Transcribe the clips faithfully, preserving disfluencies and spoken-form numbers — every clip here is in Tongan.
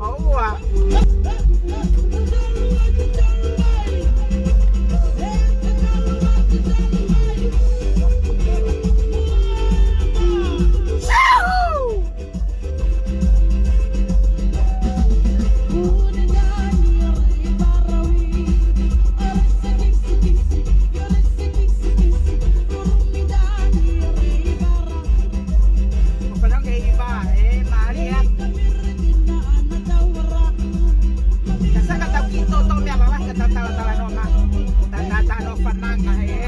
ʻOua. Ko e fanongo ʻi he hiva, ē, mālie atu. Ka sai ka tau kiʻi toʻotoʻo meʻa lalahi ka tau talatalanoa maʻa. Tau talatalanoa fananga, ē.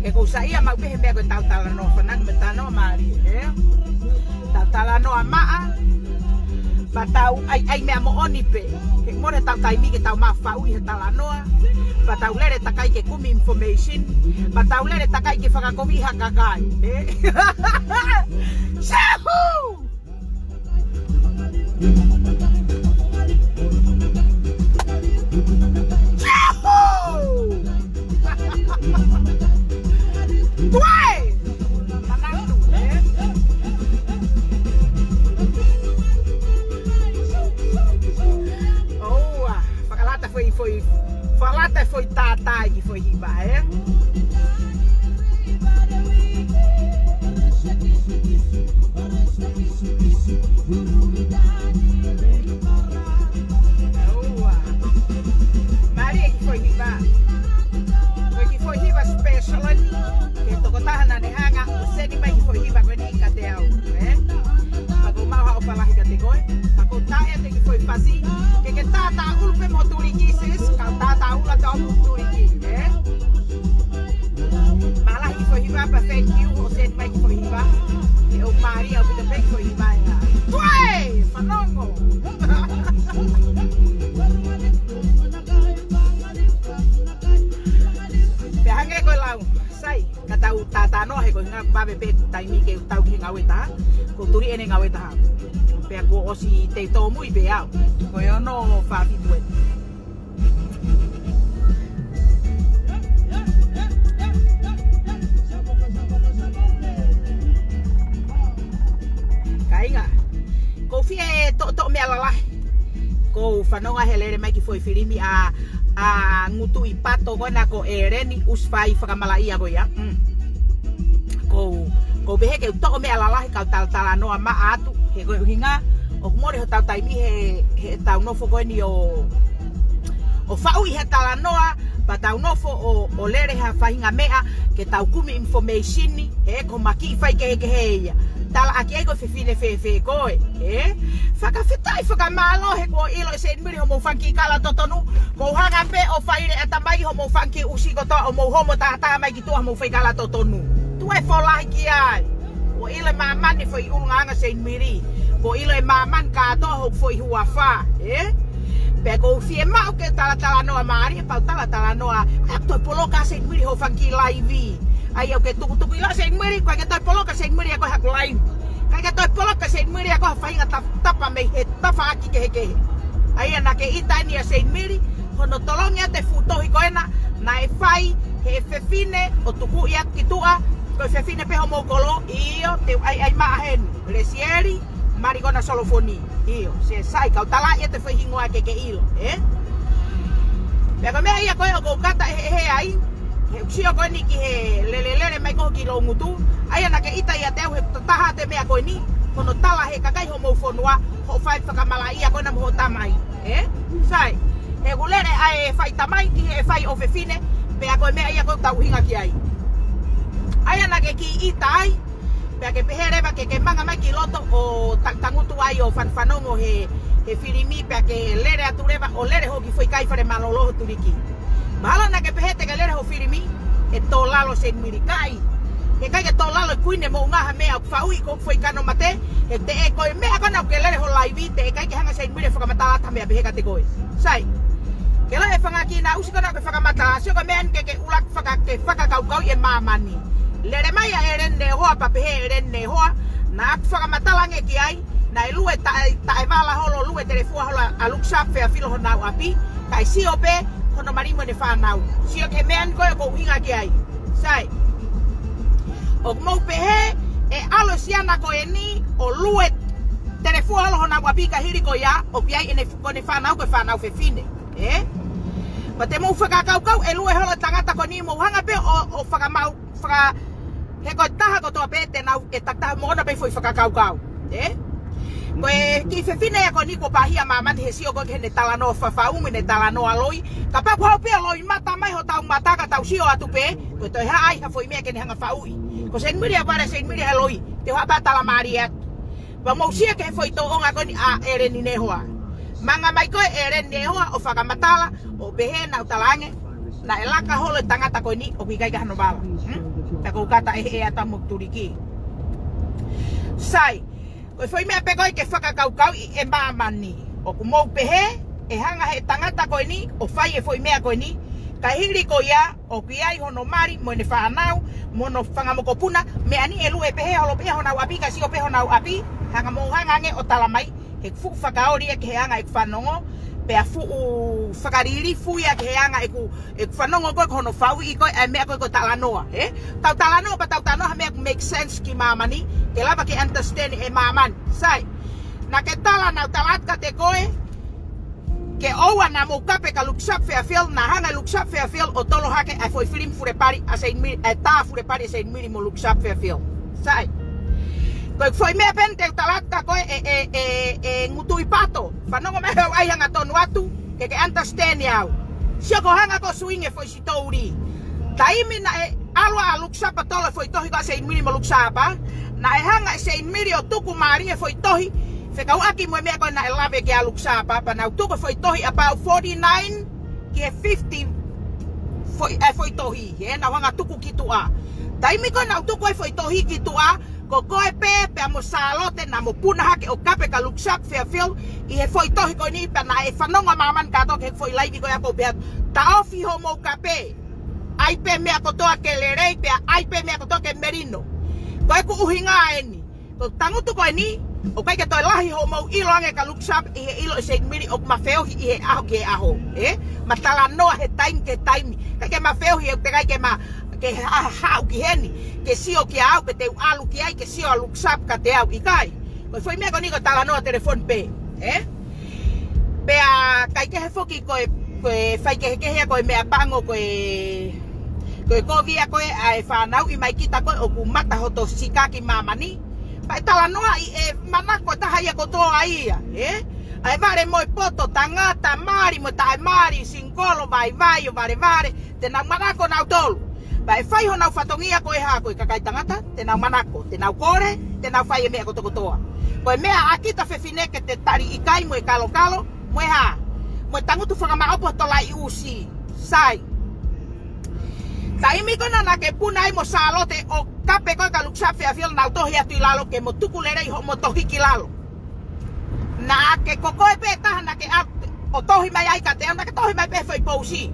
He ʻoku ou saiʻia maʻu pē he meʻa ko e tau talanoa fananga mo e talanoa mālie, ē. Tau talanoa maʻa. Pea tau ʻai, ʻai meʻa moʻoni pē. He mole tau taimi ke tau mafaʻu ʻi he talanoa. Pea tau lele takai ke kumi information. Pea tau lele takai ke fakakovi ha kakai. Ē? Sehu! Sehu! Tuai! Manatu, ē? ʻOua, fakalata foʻi, foʻi, fakalata foʻi tātā ki he foʻi hiva, ē? ʻOua. Mālie e kiʻi foʻi hiva. Ko e kiʻi foʻi hiva special eni. Ki he tokotaha naʻa ne hanga ʻo seni mai e kiʻi foʻi hiva ko eni kiate au, ē? Pea ʻoku ou maʻu ha ʻofa lahi kiate koe. Pea ʻoku ou taaʻi atu e kiʻi foʻi fasi. Ke ke tātāʻulu pē mo e tuliki, sis. Ka tātāʻulu atu mo e tuliki, ē? Mālie e kiʻi foʻi hiva, pea thank you hoʻo seni mai e kiʻi foʻi hiva. ʻOku mālie ʻaupito pē e kiʻi foʻi hiva ē. Tuai! Fanongo! Pea hangē ko e lau. Sai, ka tau talatalanoa he ko e ʻuhinga ʻoku vave pē e taimi ke tau ki he ngāue ʻe taha. Kuo tuli ʻeni e ngāue ʻe taha. Pea kuo ʻosi te tōmui pē au. Ko e ono fā fitu ē. Kāinga, ʻoku ou fie toʻotoʻo meʻa lalahi. ʻOku ou fanongo he lele mai e kiʻi foʻi filimi ʻa, ʻa Ngutuʻi Pato ko ena ko ʻEleni ʻUsifai Fakamalaʻia ko ia. Mm. ʻOku ou, ʻoku ou pehē ke u toʻo meʻa lalahi kau talatalanoa maʻa atu. He ko e ʻuhinga, ʻoku mole hotau taimi he, heʻetau nofo ko eni ʻo, ʻo faʻu ʻi he talanoa, pea tau nofo ʻo, ʻo lele ha faʻahinga meʻa, ke tau kumi information, he ko e kiʻi faikehekehe ia. Talaʻaki ai ko e fefine fēfē koe, ē? Fakafetaʻi fakamālō he kuo ʻilo ʻe Seinimili hoʻomou fanga kiʻi kala totonu, ʻoku ou hanga pē ʻo fai lea ʻatamai hoʻomou fanga kiʻi ʻusi kotoa ʻo mou homo tātā mai ki tuʻa hoʻomou fai kala totonu. Tuʻa e folahi ki ai. Kuo ʻilo ʻe māmani e foʻi ʻulungaanga Seinimili. Kuo ʻilo ʻe māmani kātoa hoku foʻi huafa, ē? Pea ʻoku ou fiemaʻu ke talatalanoa mālie, pea u talatalanoa, ʻoku toe poloka ʻa Seinimili hoʻo fanga kiʻi laivi. ʻAi au ke tukutuku ʻilo ʻa Seinimili, ʻikai ke toe poloka ʻa Seinimili ia ko e haku laivi. ʻIkai ke toe poloka ʻa Seinimili ia ko e faʻahinga tap-, tapa mei he tafaʻaki kehekehe. ʻA ia naʻa ke ʻita eni ʻa Seinimili, hono tolongi atu e fuʻu tohi ko ena, naʻe fai ʻe he fefine ʻo tukuʻi atu ki tuʻa, ko e fefine pē hoʻomou kolo, ʻio, te u ʻaiʻai maʻa heni, Lesieli Malikona Solofoni, ʻio, sai ka u talaʻi atu e foʻi hingoa ke ke ʻilo, ē? Pea ko e meʻa ia ko ē ʻoku ou kata ʻeheʻehe ai, he ʻoku ou sio ko eni ki he lelelele mai ko ē ki Loungutu, ʻa ia naʻa ke ʻita ʻiate au he taha atu e meʻa ko eni, hono tala ʻe he kakai hoʻomou fonua, hoʻo fai fakamalaʻia ko ena mo hoʻo tamai, ē? Sai, he ʻoku lele ʻa e fai tamai ki he fai ʻofefine, pea ko e meʻa ia ʻoku tau ʻuhinga ki ai. ʻA ia naʻa ke kiʻi ʻita ai, pea ke pehē leva ke ke manga mai ki loto ʻo ta-, tangutu ai ʻo fan-, fanongo he, he filimi pea ke lele atu leva ʻo lele hoʻo kiʻi foʻi kai fale mālōlō hoʻo tuliki. Mahalo naʻa ke pehē te ke lele hoʻo filimi, ʻe tō lalo Seinimili, ʻikai. He ʻikai ke tō lalo e kuini moʻunga ha meʻa ʻoku faʻu ʻi hoku foʻi kano mate, he te ʻe ko e meʻa ko ena ʻoku ke lele hoʻo laivi, te ʻikai ke hanga ʻe Seinimili ʻo fakamatala atu ha meʻa pehē kiate koe. Sai. Ke lau e fanga kiʻi ʻusi ko ena ʻoku ke fakamatala, sio ko e meʻa eni ke ke ʻuluaki faka-, ke fakakaukauʻi ʻe māmani. Lele mai ʻa ʻEleni Nehoa pea pehē ʻe ʻEleni Nehoa, naʻa ku fakamatala ange ki ai, naʻe lue taʻe, taʻe vala holo, lue telefua holo ʻa Luke Sharp, Feafilo honau ʻapi, kae sio pē hono mali mo ʻene fānau. Sio ki he meʻa eni ko ē ʻoku ou ʻuhinga ki ai. Sai. ʻOku mou pehē, ʻe ʻalu e siana ko eni ʻo lue telefua holo honau ʻapi ka hili ko ia, ʻoku ʻi ai ʻene fu-, ko ʻene fānau ko e fānau fefine. Ē? Pea te mou fakakaukau ʻe lue holo tangata ko eni mou hanga pē ʻo, ʻo fakamau, faka-, he ko e taha kotoa pē te nau, ʻe takitaha mo ʻona pē foʻi fakakaukau. Ē? Ko e kiʻi fefine ia ko eni kuo pāhia ʻa māmani he sio ko ē ki heʻene talanoa fafau mo ʻene talanoa loi. Kapau ʻoku haʻu pē ʻo loʻimata mai hotau mata ka tau sio atu pē, ko e toe haʻu ai ha foʻi meʻa ke ne hanga faʻuʻi. Ko Seinimili ʻa vale Seinimili he loi, te u haʻu pē ʻo tala mālie atu. Pea mou sio ki he foʻi tōʻonga ko eni ʻa ʻEleni Nehoa. Manga mai ko ē ʻEleni Nehoa ʻo fakamatala, ʻo pehē naʻa ku talaange, naʻe laka holo e tangata ko eni ʻoku ʻikai ke ʻi ai hano vala. Hmm? Pea ʻoku ou kata ʻe he ʻea tamu tuliki. Sai, ko e foʻi meʻa pē ko ē ke fakakaukauʻi ʻe māmani. ʻOku mou pehē, ʻe hanga he tangata ko eni ʻo fai e foʻi meʻa ko eni, ka hili ko ia, ʻoku ʻi ai hono mali, mo ʻene fānau, mo hono fanga mokopuna, meʻa ni ʻe lue pehē holo pē ia honau ʻapi, ka sio pē honau ʻapi, hanga mou hanga ange ʻo tala mai, he fuʻu fakaoli ia ki he anga ʻeku fanongo, pea fuʻu fakalilifu ia ki he anga ʻeku, ʻeku fanongo ko ē ko hono faʻuʻi ko ē, ʻa e meʻa ko ē ko e talanoa, ē? Tau talanoa, pea tau talanoa ha meʻa ʻoku make sense ki māmani, ke lava ke understand ʻe māmani. Sai, naʻa ke tala, naʻa ku tala atu kiate koe, ke ʻoua naʻa mou kape kia Luke Sharp Fairfield, naʻe hanga ʻe Luke Sharp Fairfield ʻo tolo hake ʻa e foʻi filimu Furepali ʻa Seinimili, ʻa e tā Furepali ʻa Seinimili mo Luke Sharp Fairfield. Sai. Ko e foʻi meʻa pē eni te u tala atu kia koe ʻe, ʻe, ʻe, ʻe ngutu ʻi pato. Fanongo mai he ʻoku ʻai hangatonu atu, ke ke understand au. Sio ko e hanga ko ē ʻo swing e foʻi sitouli. Taimi naʻe ʻalu ai ʻa Luke Sharp ʻo tolo e foʻi tohi ko ē ʻa Seinimili mo Luke Sharp, naʻe hanga ʻe Seinimili ʻo tuku mālie e foʻi tohi, fekauʻaki mo e meʻa ko ē naʻe lave ki ai ʻa Luke Sharp, pea nau tuku e foʻi tohi about forty-nine ki he fifty foʻi, e foʻi tohi, ē, nau hanga tuku ki tuʻa. Taimi ko ē nau tuku e foʻi tohi ki tuʻa, ko koe pē, pea mo Sālote, naʻa mo puna hake ʻo kape kia Luke Sharp Fairfield, ʻi he foʻi tohi ko eni, pea naʻe fanongo ʻa māmani kātoa ki he foʻi laivi ko ia ʻoku ou pehē atu, taʻofi hoʻomou kape. ʻAi pē meʻa kotoa ke lelei, pea ʻai pē meʻa kotoa ke melino. Ko ʻeku ʻuhinga eni. Ko e tangutu ko eni, ʻoku ʻikai ke toe lahi hoʻomou ʻilo ange kia Luke Sharp ʻi he ʻilo ʻe Seinimili ʻoku ma feohi ʻi he ʻaho ki he ʻaho. Ē? Ma talanoa he taimi ki he taimi. ʻIkai ke ma feohi ʻe teʻeki ai ke ma, ke ha-, haʻu ki heni, ke sio kia au, pe te u ʻalu ki ai, ke sio ʻa Luke Sharp kiate au, ʻikai. Ko e foʻi meʻa ko eni ko e talanoa telefoni pē. Ē? Pea ʻikai ke he foki ko e, ko e faikehekehe ia ko e meʻa pango ko e, ko e kovi ia ko ē ʻa e fanauʻi mai kita ko ē ʻoku mata hoto sika ki māmani. Pea ʻe talanoaʻi ʻe manako taha ia kotoa ia, ē? ʻA e vale mo e poto, tangata, mali mo taʻemali, singikolo, vaivai, ʻo valevale, te nau manako nautolu. Pea ʻe fai honau fatongia ko e hā, ko e kakai tangata, te nau manako, te nau kole, te nau fai e meʻa kotokotoa. Ko e meʻa ʻa kita fefine ke te tali ʻikai mo e kalokalo, mo e hā, mo e tangutu fakamaʻopoʻopo he tolaiʻi ʻusi. Sai. Taimi ko ena naʻa ke puna ai mo Sālote ʻo kape koe kia Luke Sharp Fairfield, nau tohi atu ʻi lalo ke mo tuku lelei hoʻomo tohi ki lalo. Naʻa ke ko koe pē taha naʻa ke ʻalu ʻo tohi mai ai kiate au, naʻa ke tohi mai pē foʻi pousi.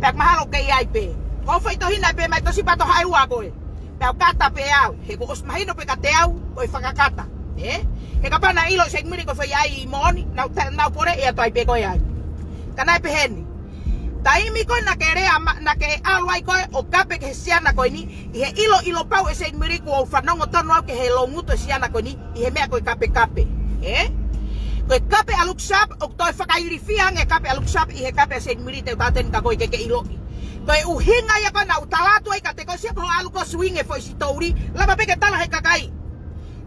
Pea mahalo ʻoku kei ʻi ai pē. Ko e foʻi tohi naʻe pehē mai tosi pato hai ua koe. Pea u kata pē au, he kuo ʻosi mahino pē kiate au, ko e fakakata. Ē? He kapau naʻe ʻilo ʻe Seinimili ko e foʻi ʻai moʻoni, nau ta-, nau pole ia toi pē koe ai. Ka naʻe pehē ni. Taimi ko ē naʻa ke lea ma-, naʻa ke ʻalu ai koe ʻo kape ki he siana ko eni, ʻi he ʻiloʻilo pau ʻe Seinimili kuo u fanongo tonu au ki he loungutu e siana ko eni, ʻi he meʻa ko e kapekape. Ē? Ko e kape ʻa Luke Sharp, ʻoku toe fakailifia ange e kape ʻa Luke Sharp ʻi he kape ʻa Seinimili te u tala atu eni kia koe ke ke ʻiloʻi. Ko e ʻuhinga ia ko ē naʻa ku tala atu ai kiate koe, sio ko hoʻo ʻalu ko ē ʻo swing e foʻi sitouli, lava pē ke tala he kakai.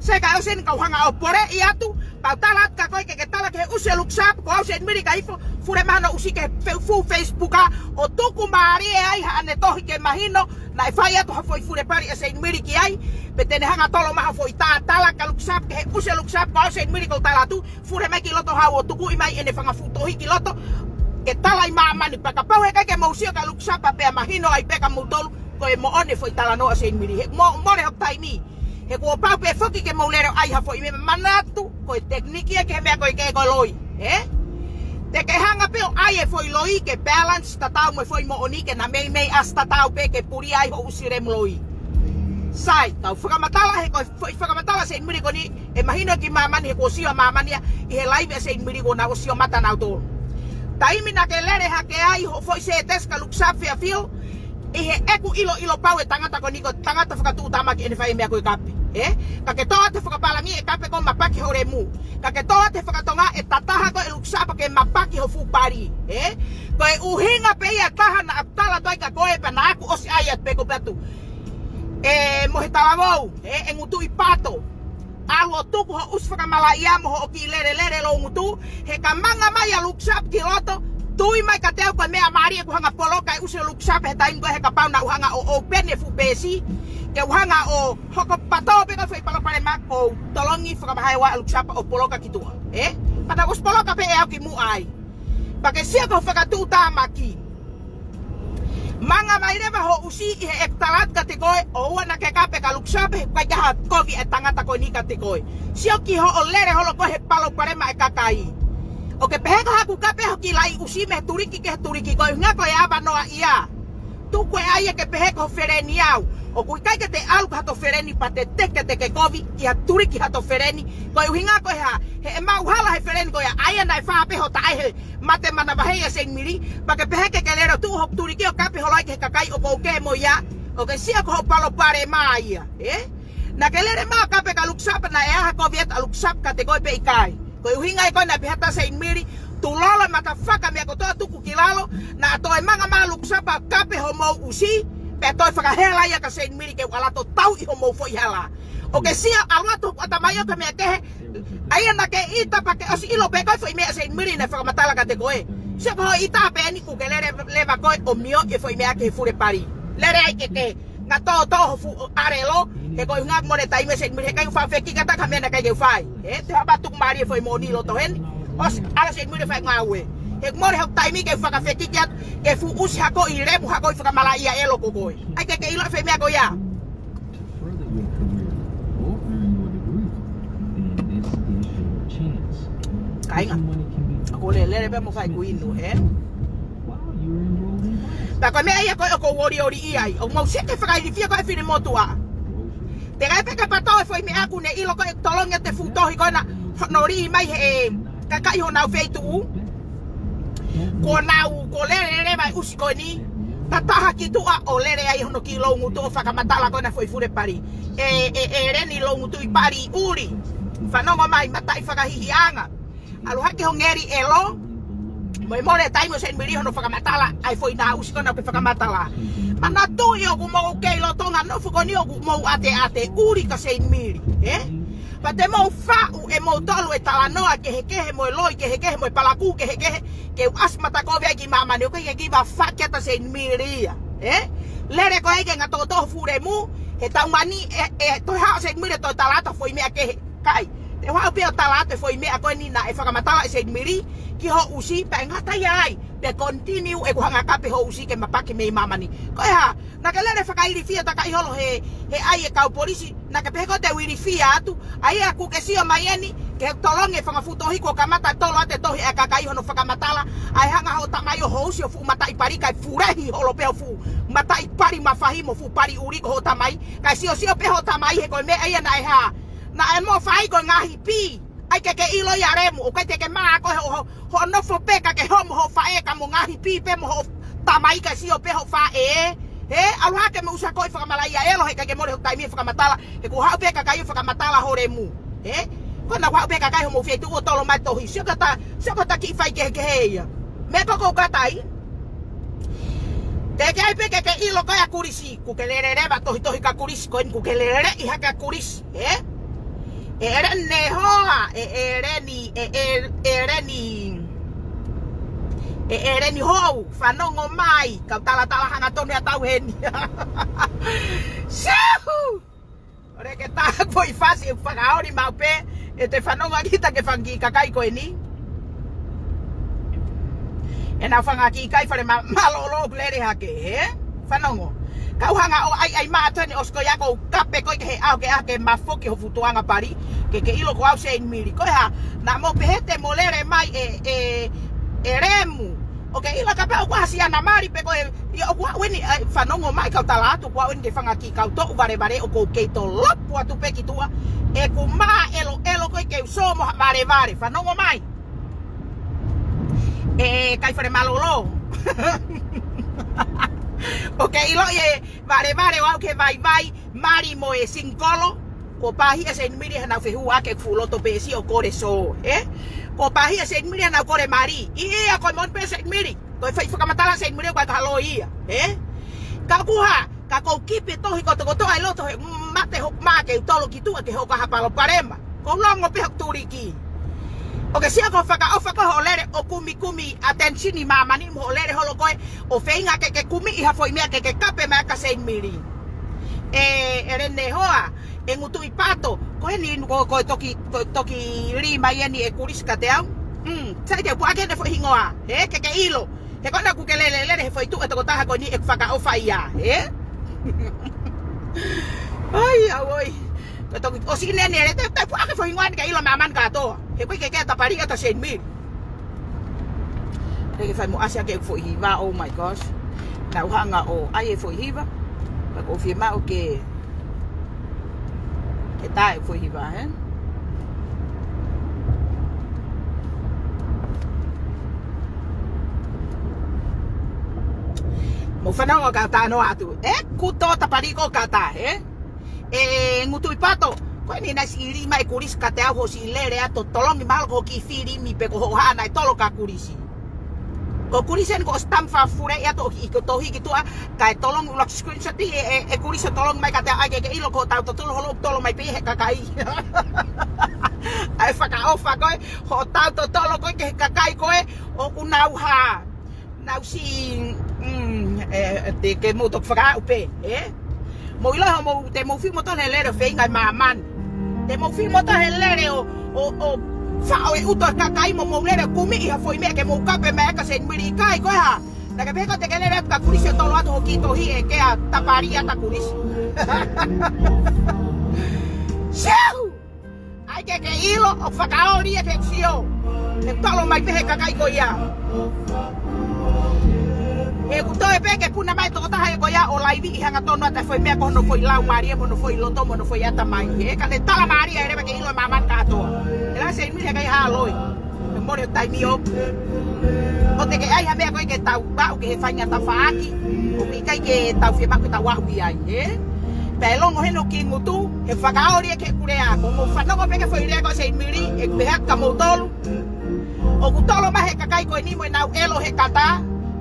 Sai, ka ʻosi eni kau hanga ʻo poleʻi atu, pea u tala atu kia koe ke ke tala ki he ʻusi ʻo Luke Sharp, ko au Seinimili Kaifo, Fule Mahano ʻUsi ki he fe-, fuʻu Facebook ʻo tuku mālie ai haʻane tohi ke mahino, naʻe fai atu ha foʻi Furepali ʻa Seinimili ki ai, pe te ne hanga tolo mai ha foʻi tā tala kia Luke Sharp, ki he ʻusi ʻo Luke Sharp, ko au Seinimili kau tala atu, fule mai ki loto haʻu ʻo tukuʻi mai ʻene fanga fuʻu tohi ki loto, ke tala ʻi māmani, pea kapau he ʻikai ke mou sio kia Luke Sharp pea mahino ai pē kia moutolu, ko e moʻoni e foʻi talanoa ʻa Seinimili. He mo-, mole hoku taimi. He kuo pau pē foki ke mou lele ʻo ʻai ha foʻi meʻa, manatu, ko e tekiniki ia ki he meʻa ko ē ke ko e loi. Ē? Te ke hanga pē ʻo ʻai e foʻi loi ke balance tatau mo e foʻi moʻoni ke na meimei ʻasi tatau pē ke pulia ai hoʻo ʻusi lemu loi. Sai, kau fakamatala he ko e foʻi fakamatala ʻa Seinimili ko eni, ʻe mahino ki māmani he kuo sio ʻa māmani ia ʻi he laivi ʻa Seinimili kuo nau ʻosi ō mata nautolu. Taimi naʻa ke lele hake ai hoʻo foʻi sētesi kia Luke Sharp Fairfield, ʻi heʻeku ʻiloʻilo pau e tangata ko eni ko e tangata fakatuʻutāmaki ʻene fai e meʻa ko e kape. ē? Ka ke tō atu e fakapalangi e kape ko e mapaki ho lemu. Ka ke tō atu e fakatonga e tataha ko e Lukisapa ke mapaki ho fuʻu pali, ē? Ko e ʻuhinga pē ia taha naʻa ku tala atu ai kia koe pea naʻa ku ʻosi ʻai atu pē ko patu. Ē, mo he talavou, ē, e ngutu ʻi pato. ʻAlu ʻo tuku hoʻo ʻusi fakamalaʻia mo hoʻo kiʻi lelelele loungutu, he ka manga mai ʻa Lukisapa ki loto, tui mai kiate au ko e meʻa mālie ʻeku hanga poloka e ʻusi ʻo Lukisapa he taimi ko ē he kapau naʻa ku hanga ʻo open e fuʻu peesi, ke u hanga ʻo hoko pato pē ko e foʻi palopalema ko u tolongi fakamahaewa ʻa Lukisapa ʻo poloka ki tuʻa, ē? Pea naʻa ku ʻosi poloka pē ʻe au kimuʻa ai. Pea ke sio ki hoʻo fakatuʻutāmaki. Manga mai leva hoʻo ʻusi ʻi heʻeku tala atu kiate koe, ʻoua naʻa ke kape kia Lukisapa he ʻikai ke ʻi ai ha kovi e tangata ko eni kiate koe. Sio ki hoʻo lele holo ko ē he palopalema e kakai. ʻOku ke pehē ko haʻaku kape hoku kiʻi laʻi ʻusi mei he tuliki ki he tuliki, ko e ʻuhinga ko e avanoa ia. Tuku e ʻai ke pehē ko ho feleni au. ʻOku ʻikai ke te ʻalu ki hato feleni pea te teke te ke kovi ʻi ha tuliki hato feleni. Ko e ʻuhinga ko e hā, he ʻe maʻu hala he feleni ko ia, ʻa ia naʻe fā pē ho taʻe he mate manavahē ʻia Seinimili, pea ke pehē ke ke lele ʻo tuʻu hoku tuliki ʻo kape holo ai ki he kakai ʻoku ou kē mo ia, ʻoku ke sio ko hoʻo palopalema ia, ē? Naʻa ke lele mai ʻo kape kia Lukisapa naʻe ʻi ai ha kovi atu ʻa Lukisapa kiate koe pe ʻikai. Ko e ʻuhinga ia ko ē naʻe pehē atu ʻa Seinimili, tulolo e matafaka meʻa kotoa tuku ki lalo, naʻa toe manga mai ʻa Lukisapa ʻo kape homou ʻusi, pea toe fakahela ia kia Seinimili ke u ʻalu atu ʻo tauʻi homou foʻi hala. ʻOku ke sio ʻalu atu hoku ʻatamai ʻo ka meʻa kehe, ʻa ia naʻa ke ʻita pea ke ʻosi ʻilo pē ko e foʻi meʻa Seinimili naʻe fakamatala kiate koe. Sio ko hoʻo ʻita pē eni kuo ke lele leva koe ʻo mioʻi e foʻi meʻa ki he fule pali. Lele ai ke ke ngata ʻo tō ho fuʻu ʻalelo, he ko e ʻuhinga mole taimi Seinimili, he ʻikai ke u faʻa fekiki atu ha meʻa naʻe ʻikai ke u fai. Ē, te u haʻu pē ʻo tuku mālie e foʻi moʻoni ʻi loto heni. ʻOsi, ʻalu Seinimili ʻo fai e ngāue. He mole hoku taimi ke u fakafekiki atu, ke fuʻu ʻusi ha kiʻi lemu ha kiʻi fakamalaʻia ʻe loko koe. ʻAi ke ke ʻilo e foʻi meʻa ko ia. To further your career or earn your degree, then this is your chance. Kāinga. This money can be ʻOku lele pē mo fai kuinu, ē? While you're enrolled in Bible school. Pea ko e meʻa ia ko ē ʻoku ou ʻoliʻoli ai. ʻOku mau sio ki he fakailifia ko ē ʻa e finemotuʻa. Te ke ʻai pē ke pato e foʻi meʻa ʻoku ne ʻilo ko e tolongi ʻa e fuʻu tohi ko ena hono lī mai he kakai honau feituʻu. Kuo nau, kuo lele leva e ʻusi ko eni, tataha ki tuʻa ʻo lele ai hono kiʻi loungutu ʻo fakamatala ko ena foʻi fule pali. ʻE, ʻe, ʻe ʻEleni Loungutuipali ʻUli. Fanongo mai, mataʻi fakahihiʻanga. ʻAlu hake ho ngeli ʻelo, mo e mole taimi ʻo Seinimili hono fakamatala ʻa e foʻi naʻa ʻusi ko ena ʻoku ke fakamatala. Manatuʻi ʻoku mou kei lolotonga nofo ko eni ʻoku mou ʻateʻate ʻuli kia Seinimili, ē? Pea te mou faʻu ʻe moutolu e talanoa kehekehe mo e loi kehekehe mo e palakū kehekehe, ke u ʻasi matakovi ai ki māmani, ʻoku ʻikai ke kiva fake atu ʻa Seinimili ia, ē? Lele koe ai ke ngata ʻo tō ho fuʻu lemu, he taumaiā ʻe, ʻe toe haʻu ʻa Seinimili ʻo toe tala atu ha foʻi meʻa kehe. ʻIkai, te u haʻu pē ʻo tala atu e foʻi meʻa ko eni naʻe fakamatala ʻe Seinimili ki hoʻo ʻusi, pea ʻe ngata ia ai, pea continue ʻeku hanga kape hoʻo ʻusi ke mapaki mei māmani. Ko e hā, naʻa ke lele fakailifia takai holo he, he ʻai e kau polisi, naʻa ke pehē ko e te u ilifia atu, ʻa ia ʻoku ke sio mai eni, ke tolongi e fanga fuʻu tohi kuo kamata tolo atu e tohi ʻa e kakai hono fakamatala, ʻa e hanga hoʻo tamai ʻo housi ho fuʻu mataʻi pali kae fulehi holo pē ho fuʻu mataʻi pali mafahi mo fuʻu pali ʻuli ko hoʻo tamai, kae siosio pē hoʻo tamai he ko e meʻa ia naʻe hā, naʻe mo fai ko e ngaahi pī. ʻAi ke ke ʻilo ia lemu, ʻoku ʻikai te ke mā ko e ho, ho, hoʻo nofo pē ka ke homo hoʻo faʻē ka mo ngaahi pī pē mo hoʻo tamai kae sio pē hoʻo faʻē. Ē, ʻalu hake mo ʻusi ha kiʻi fakamalaʻia ʻelo he ʻikai ke mole hoku taimi ʻo fakamatala, he kuo haʻu pē kakai ʻo fakamatala ho lemu. Ē, ko ena kuo haʻu pē kakai homou feituʻu ʻo tolo mai tohi. Sio ki hota, sio ki hota kiʻi faikehekehe ia. Meʻa ko ē ʻoku ou kata ai. Te ke ʻai pē ke ke ʻilo ko e ʻa Kulisi, kuo ke lele leva tohitohi kia Kulisi, ko eni kuo ke lele ʻi hake ʻa Kulisi, ē? ʻE ʻEleni Nehoa, ʻe ʻEleni, ʻe, ʻe, ʻEleni, ʻe ʻEleni Hou, fanongo mai, kau talatala hangatonu ʻa tau heni. Sehu! ʻOku ke tā ko i fasi ʻe fakaoli maʻu pē, ʻe te fanongo ʻaki ta ke fanga kiʻi kakai ko eni. ʻE nau fanga kiʻi kai fale ma-, mālōlō ʻoku lele hake, ē? Fanongo. Kau hanga ʻo ʻai, ʻai maʻa teni ʻosi ko ia ʻoku ou kape koe ki he ʻaho ke ʻaho ke mafoki ho fuʻu tuʻunga pali, ke ke ʻilo ko au Seinimili. Ko e hā, naʻa mo pehē te mo lele mai ʻe, ʻe, ʻe lemu. ʻOku ke ʻilo kapau ʻoku ʻasi ana mali pē ko e ia ʻoku aʻu eni, ʻai, fanongo mai kau tala atu, ʻoku aʻu eni ke fanga kiʻi kau toʻu valevale ʻoku ou kei tolopu atu pē ki tuʻa. ʻEku mā ʻeloʻelo ko e ke u sō mo ha valevale, fanongo mai. ʻE, kai fale mālōlō. ʻOku ke ʻilo ʻi he valevale ʻo aʻu ki he vaivai, mali mo e singikolo. Kuo pāhia Seinimili hanau fehuʻaki ʻeku fuʻu loto pē siʻo kole sō, ē? Kuo pāhia Seinimili hanau kole mali. ʻIo, ko e moʻoni pē Seinimili. Ko e fai fakamatala Seinimili ʻoku ʻikai ha loi ia, ē? Ka ʻoku hā, ka ʻoku ou kipi e tohi kotokotoa ʻi loto he mate hoku mā ke u tolo ki tuʻa ke hoko ha palopalema. Ko e longo pē hoku tuliki. ʻOku ke sio ko e fakaʻofa ko ē hoʻo lele ʻo kumikumi attention ʻi māmani mo hoʻo lele holo ko ē ʻo feinga ke ke kumi ʻi ha foʻi meʻa ke ke kape mai ʻa Seinimili. ʻE, ʻEleni Hoa, ʻe Ngutuʻi Pato, ko eni ko, ko e toki, ko e toki lī mai eni ʻe Kulisi kiate au. Mm, sai te u puʻaki ʻene foʻi hingoa, ē, ke ke ʻilo. He ko ena ʻoku ke lele, lele he foʻi tuʻu ʻe tokotaha ko eni ʻeku fakaʻofa ia, ē? ʻAi, ʻauē. Ko e toki, ʻosi eni ʻene lele, te, te u puʻaki e foʻi hingoa ni ke ʻilo ʻe māmani kātoa. He ko e ke ke tapali ʻa Seinimili. Ke ke fai mo ʻasi ʻaki e foʻi hiva, oh my gosh. Naʻá ku hanga ʻo ʻai e foʻi hiva. Ka ʻoku ou fiemaʻu ke, ke tā e foʻi hiva, ē? Mou fanongo ka u talanoa atu. ʻEku tō tapali ko ē ka tā, ē? ʻE Ngutuʻi Pato, ko eni naʻe siʻi lī mai ʻe Kulisi kiate au hoʻo siʻi lele atu ʻo tolongi mahalo ko e kiʻi filimi pe ko hoʻo hā naʻe tolo kia Kulisi. Ko Kulisi eni ko e stamp fafure ia toʻo ki, ko e tohi ki tuʻa, kae tolongi ʻuluaki screenshot ʻe, ʻe, ʻe Kulisi ʻo tolongi mai kiate au ʻai ke ke ʻilo ko hotau totolo holo ʻoku tolo mai pē he kakai. ʻAi fakaʻofa ko ē, hotau totolo ko ē ki he kakai ko ē, ʻoku nau hā. Nau siʻi, mm, ē, ē, te ke mou toki fakaaʻu pē, ē? Mou ʻilo hoʻomou, te mou fiu mo tō he lele ʻo feinga ʻi māmani. Te mou fiu mo tō he lele ʻo, ʻo, ʻo faʻo e ʻuto e kakai mo mou lele ʻo kumi ʻi ha foʻi meʻa ke mou kape mai ʻa Seinimili ʻikai ko e hā. Naʻá ke pehē ko ē te ke lele atu kia Kulisi ʻo tolo atu hoʻo kiʻi tohi ʻe ke a tapali ʻa Kulisi. Siu! ʻAi ke ke ʻilo ʻoku fakaoli ia ke sio. He tolo mai pē he kakai ko ia. He ʻoku toe pē ke puna mai tokotaha ia ko ia ʻo laivi ʻi hangatonu atu e foʻi meʻa ko hono foʻi lau mālie mo hono foʻi loto mo hono foʻi ʻatamai. He ka ne tala mālie ʻe leva ke ʻilo ʻe māmani kātoa. ʻE lā Seinimili he ʻikai ha loi. He mole e taimi ʻoku. ʻOku te ke ʻai ha meʻa ko ē ke tau aʻu ki he faʻahinga tafaʻaki. ʻOku ʻikai ke tau fiemaʻu ke tau aʻu ki ai, ē? Pea ʻe longo heni ʻo ki ngutu, he fakaoli ʻe ke kulea. Ko mou fanongo pē ki he foʻi lea ko ē Seinimili, ʻe pehē atu kia moutolu. ʻOku tolo mai he kakai ko eni mo ʻenau ʻelo he kata.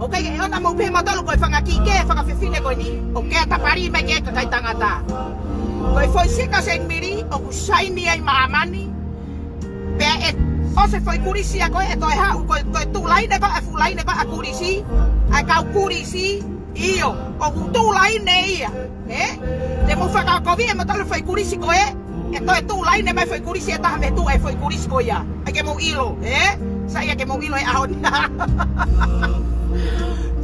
ʻOku ʻikai ke ʻoua naʻa mou pehē moutolu ko e fanga kiʻi kehe, fanga fefine ko eni. ʻOku ke tapali mai ki he kakai tangata. Ko e foʻi sika Seinimili, ʻoku saini ai māmani. Pea ʻe ʻosi e foʻi Kulisi ia ko ē, ʻe toe haʻu, ko e, ko e tuʻu laine ko ē, ʻa e fuʻu laine ko ē ʻa Kulisi, ʻa e kau Kulisi, ʻio, ʻoku tuʻu laine ia, ē? Te mou fakakovi ʻe moutolu e foʻi Kulisi ko ē, ʻe toe tuʻu laine mai foʻi Kulisi ʻe taha mei tuʻa e foʻi Kulisi ko ia. ʻAi ke mou ʻilo, ē? Sai ʻai ke mou ʻilo he ʻaho ni.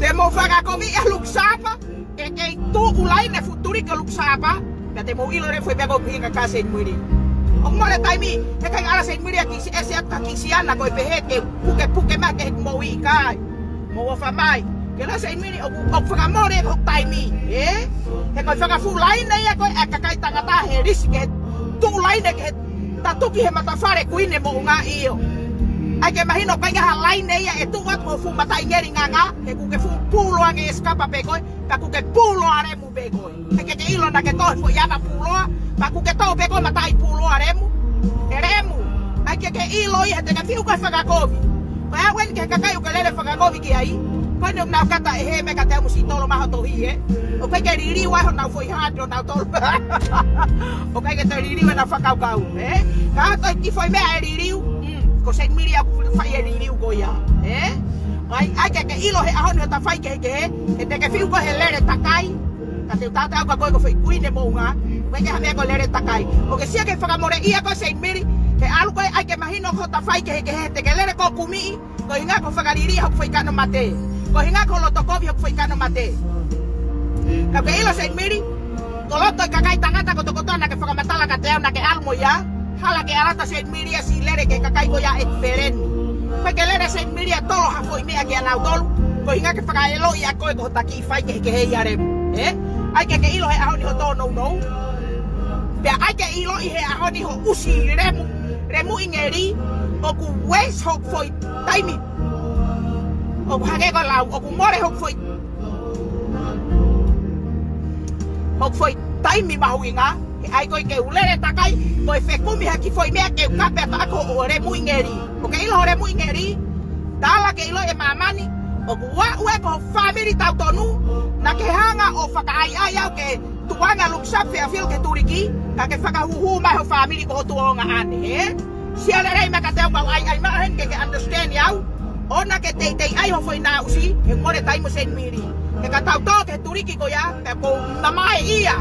Te mou fakakovi ʻa Luke Sapa, ke kei tuʻu laine fuʻu tuliki ʻo Luke Sapa, pea te mou ʻilo leva e foʻi meʻa ko ē ʻoku ʻuhinga kia Seinimili. ʻOku mole taimi, he ʻikai ala Seinimili ʻo kiʻi ʻesi atu kia Kisiana ko e pehē ke pukepuke mai ke he moʻui ʻikai. Mou ʻofa mai. Ke lā Seinimili ʻoku, ʻoku fakamole hoku taimi, ē? He ko e fanga fuʻu laine ia ko ē ʻa e kakai tangata he lisi ke tuʻu laine ke tatuki he matafale Kuini Moʻunga ʻio. ʻAi ke mahino ʻikai ha laine ia ʻe tuʻu atu mo e fuʻu mataʻi ngeli nganga, he ʻoku ke fuʻu pulu ange e sikapa pē ko ē, pea ʻoku ke puloa lemu pē koe. ʻAi ke ke ʻilo naʻá ke tō he foʻi ana puloa, pea ʻoku ke tō pē koe mataʻi puloa lemu. ʻE lemu. ʻAi ke ke ʻilo ia he te ke fiu ko e fakakovi. Ko e ʻaho eni ki he kakai ʻoku ke lele fakakovi ki ai. Ko eni ʻoku nau kata ʻe he meʻa kiate au mo siʻi tolo mai hoʻo tohi ē. ʻOku ʻikai ke liliu ai honau foʻi hard ʻo nau tolo. ʻOku ʻikai ke toe liliu ʻenau fakakaukau, ē? Ka toe kiʻi foʻi meʻa ʻe liliu, mm, ko Seinimili ʻoku fai e liliu ko ia, ē? ʻAi, ʻai ke ke ʻilo he ʻaho ni hoʻo tafai kehekehe, he te ke fiu koe he lele takai, ka te u tala atu kia koe ko e foʻi Kuini Moʻunga, ʻoku ʻikai ke ha meʻa ko e lele takai. ʻOku ke sio ki he fakamoleʻia ko ē Seinimili, he ʻalu ko ē ʻai ke mahino hoʻo tafai kehekehe, he te ke lele koe ʻo kumi, ko e ʻuhinga ko e fakaliliʻi hoku foʻi kano mate. Ko e ʻuhinga ko e loto kovi hoku foʻi kano mate. Ka ʻoku ke ʻilo Seinimili, ko e loto e kakai tangata kotokotoa naʻá ke fakamatala kiate au naʻá ke ʻalu mo ia, hala ke ʻalu atu Seinimili ʻo siʻi lele ki he kakai ko ia ʻeku feleni. ʻOku ʻikai ke lele Seinimili ʻo tolo ha foʻi meʻa kia nautolu, ko e ʻuhinga ke fakaʻeloʻi ʻa koe ko hota kiʻi fai kehekehe ia lemu. Ē? ʻAi ke ke ʻilo he ʻaho ni hoʻo tōnounou. Pea ʻai ke ʻiloʻi he ʻaho ni hoʻo ʻusi lemu, lemuʻi ngeli, ʻoku waste hoku foʻi taimi. ʻOku hangē ko e lau, ʻoku mole hoku foʻi, hoku foʻi taimi mahuʻinga, He ʻai ko ē ke u lele takai, ko e fekumi ha kiʻi foʻi meʻa ke u kape atu ʻaki hoʻo lemuʻi ngeli. ʻOkú ke ʻilo hoʻo lemuʻi ngeli? Tala ke ʻilo ʻe māmani, ʻoku ou ʻi ai ko e fāmili tautonu, naʻá ke hanga ʻo fakaʻaiʻai au ke tukuange ʻa Luke Sharp Fairfield ki he tuliki, ka ke fakahūhū mai ho fāmili ko ho tuongaʻane, ē? Sio lelei mai kiate au, mau ʻaiʻai mai heni ke ke understand au. ʻOua naʻá ke teitei ʻai ho foʻi naʻa ʻusi, he mole taimi mo Seinimili. He ka tau tō ki he tuliki ko ia, pea ʻoku ou mamaeʻia,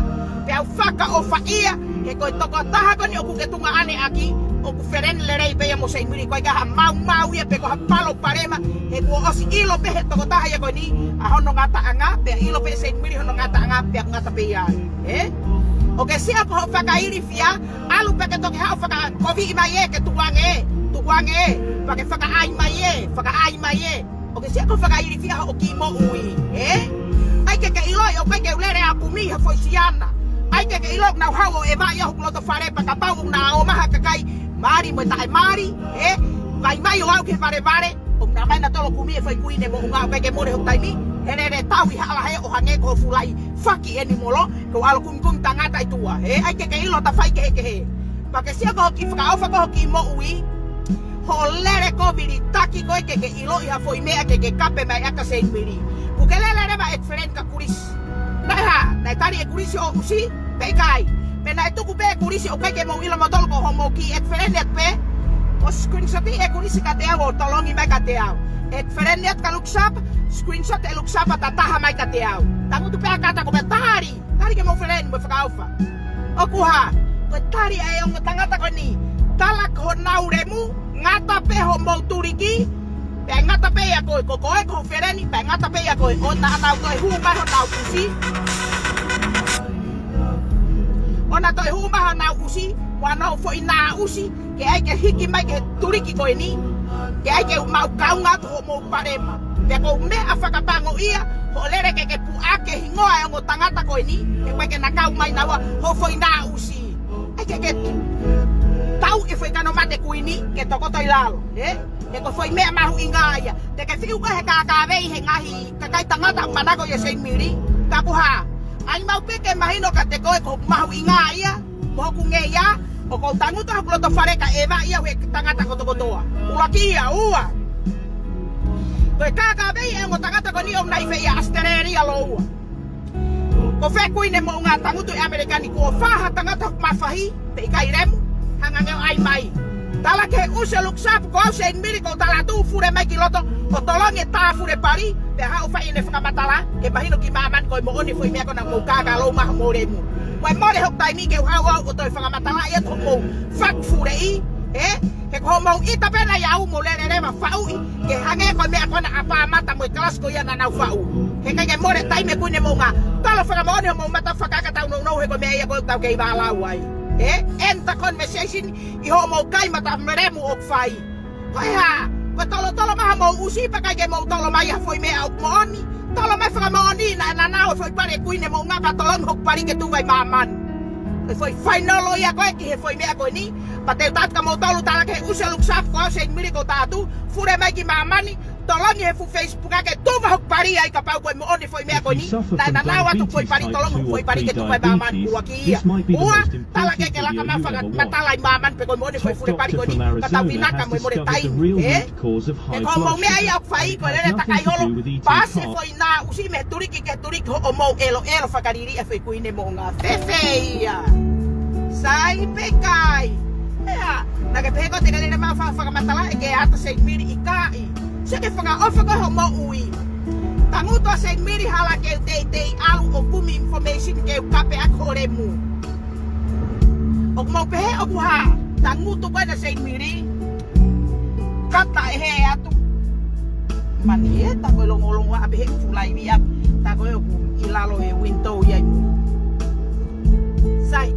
pea u fakaʻofaʻia, he ko e tokotaha ko eni ʻokú ke tuongaʻane ʻaki, ʻoku friend lelei pē ia mo Seinimili, ʻikai ke ʻi ai ha maumau ia pe ko ha palopalema, he kuo ʻosi ʻilo pē ʻe he tokotaha ia ko eni, ʻa hono ngataʻanga, pea ʻilo pē ʻe Seinimili hono ngataʻanga, pea ngata pē ia. Ē? ʻOkú ke sio ki hoʻo fakailifia, ʻalu pē ke toki haʻu ʻo fakakoviʻi mai ē, ke tukuange, tukuange, pea ke fakaʻai mai ē, fakaʻai mai ē. ʻOkú ke sio ki hoʻo fakailifia hoʻo kiʻi moʻui, ē? ʻAi ke ke ʻiloʻi, ʻoku ʻikai ke u lele au ʻo kumi ha foʻi siana. ʻAi ke ke ʻilo ʻoku nau haʻu ʻo ʻevaʻi au hoku loto fale pea kapau ʻoku na ō mai ha kakai mali mo e taʻemali, ē? Vaimai ʻo aʻu ki he valevale, ʻoku na ō mai nautolu ʻo kumi e foʻi kuini moʻunga, ʻoku ʻikai ke mole hoku taimi, he lele tau ʻi hala hē ʻo hangē ko ho fuʻu laʻi faki eni molo, ke u ʻalu ʻo kumikumi tangata ʻi tuʻa, ē? ʻAi ke ke ʻilo ʻeta faikehekehe. Pea ke sio ki hoʻo kiʻi fakaʻofa ki hoʻo kiʻi moʻui, hoʻo lele ko vilitaki ko ē ke ke ʻiloʻi ha foʻi meʻa ke ke kape mai ʻaki ʻa Seinimili. ʻOkú ke lele leva ʻo friend kia Kulisi. Naʻe hā, naʻe tali ʻe Kulisi hoʻo ʻusi, pe ʻikai? Pe naʻe tuku pē ʻe Kulisi ʻoku ʻikai ke mou ʻilo moutolu ko hoʻomou kiʻi friend atu pē? ʻO screenshot ʻe Kulisi kiate au ʻo tolongi mai kiate au. Friend atu kia Luke Sharp, screenshot ʻe Luke Sharp ʻa e taha mai kiate au. Tangutu pē ʻa e kātaki pea tali, tali ke mou friend mo fakaʻofa. ʻOku hā, ko e tali ʻa e ongo tangata ko eni. Tala ko honau lemu, ngata pē hoʻomou tuliki, pea ngata pē ia ko ē, ko koe ko ho feleni, pea ngata pē ia ko ē, ʻoua naʻa nau toe hū mai honau ʻusi. ʻOua naʻa toe hū mai honau ʻusi, mo honau foʻi naʻa ʻusi, ke ʻai ke hiki mai ki he tuliki ko eni, ke ʻai ke u maʻu kaunga atu hoʻomou palema. Pea ko e meʻa fakapango ia, hoʻo lele ke ke puʻaki e hingoa ʻo e ongo tangata ko eni, he ʻoku ʻikai ke na kau mai naua hoʻo foʻi naʻa ʻusi. ʻAi ke ke tau e foʻi kano mate kuini, ke tokoto ʻi lalo, ē? He ko e foʻi meʻa mahuʻinga ia. Te ke fiu koe he kākāvei he ngaahi kakai tangata manako ʻia Seinimili, ka ʻoku hā. ʻAi maʻu pē ke mahino kiate koe ko e mahuʻinga ia, mo hoku ngeia, ʻoku ou tangutu hoku loto fale ka ʻevaʻi au ʻe he tangata kotokotoa. ʻUluaki ia, ua. Ko e kākāvei ʻa e ongo tangata ko eni ʻoku na ʻi fē ʻia ʻAositelēlia, lōua? Ko fē kuini moʻunga tangutu ʻi ʻAmelika ni, kuo fā ha tangata hoku mafahi, pe ʻikai lemu, hanga ange ʻo ʻai mai. Tala ki he ʻusi ʻo Luke Sharp, ko au Seinimili, ʻoku ou tala atu, fule mai ki loto, ʻo tolongi e tā fule pali, pea haʻu ʻo fai ʻene fakamatala, ke mahino ki māmani ko e moʻoni e foʻi meʻa ko ena, mou kākā lou maha mou lemu. Ko e mole hoku taimi ke u haʻu au ʻo toe fakamatalaʻi atu hoʻomou fakafuleʻi, ē? He ko hoʻomou ʻita pē ena ʻia au, mou lele leva ʻo faʻuʻi, ke hangē ko e meʻa ko ena ʻa Pāmata mo e kalasi ko ia naʻa nau faʻu. He ʻikai ke mole taimi ʻe kuini moʻunga. Tolo fakamoʻoni hoʻomou mata fakakatau nounou, he ko e meʻa ia ko ē ʻoku tau kei vālau ai. Ē? End the conversation ʻi hoʻomou kai mata melemu ʻoku fai. Ko e hā, ko e tolotolo mai hoʻomou ʻusi pea ʻikai ke mou tolo mai ha foʻi meʻa ʻoku moʻoni. Tolo mai fakamoʻoni naʻe naʻa nau ʻi he foʻi pali ʻe kuini moʻunga pea tolongi hoku pali ke tuʻu vai māmani. Ko e foʻi fainolo ia ko ē ki he foʻi meʻa ko eni. Pea te u tala atu kia moutolu, tala ki he ʻusi ʻo Luke Sharp, ko au Seinimili, ʻoku ou tala atu, fule mai ki māmani, tolongi he fuʻu Facebook ke tuʻu vai hoku pali ai kapau ko e moʻoni e foʻi meʻa ko eni. Naʻe naʻa nau ʻatu foʻi pali, tolongi hoku foʻi pali ke tuʻu vai māmani, ʻuluaki ia. Ua, tala ke ke laka mai ʻo fakamatalaʻi māmani pe ko e moʻoni e foʻi fule pali ko eni, ka tau vinaka mo e mole taimi, ē? He ko hoʻomou meʻa ia ʻoku fai, ko e lele takai holo, pasi e foʻi naʻa ʻusi mei he tuliki ki he tuliki, hoʻomou ʻeloʻelo fakaliliʻa e foʻi kuini moʻunga. Fēfē ia? Sai pe ʻikai? ʻEa, naʻá ke pehē ko ē te ke lele mai ʻo fa-, fakamatalaʻi ke ʻata Seinimili, ʻikai. Sio ki he fakaʻofa ko ē hoʻo moʻui. Tangutu ʻa Seinimili, hala ke u teitei ʻalu ʻo kumi information ke u kape ʻaki hoʻo lemu. ʻOku mou pehē ʻoku hā, tangutu ko ena Seinimili. Kata e hē atu. Mani ē, tā ko e longolongo ʻa pehē ʻoku fulai via. Tā ko ē ʻoku ʻi lalo e window ia. Sai.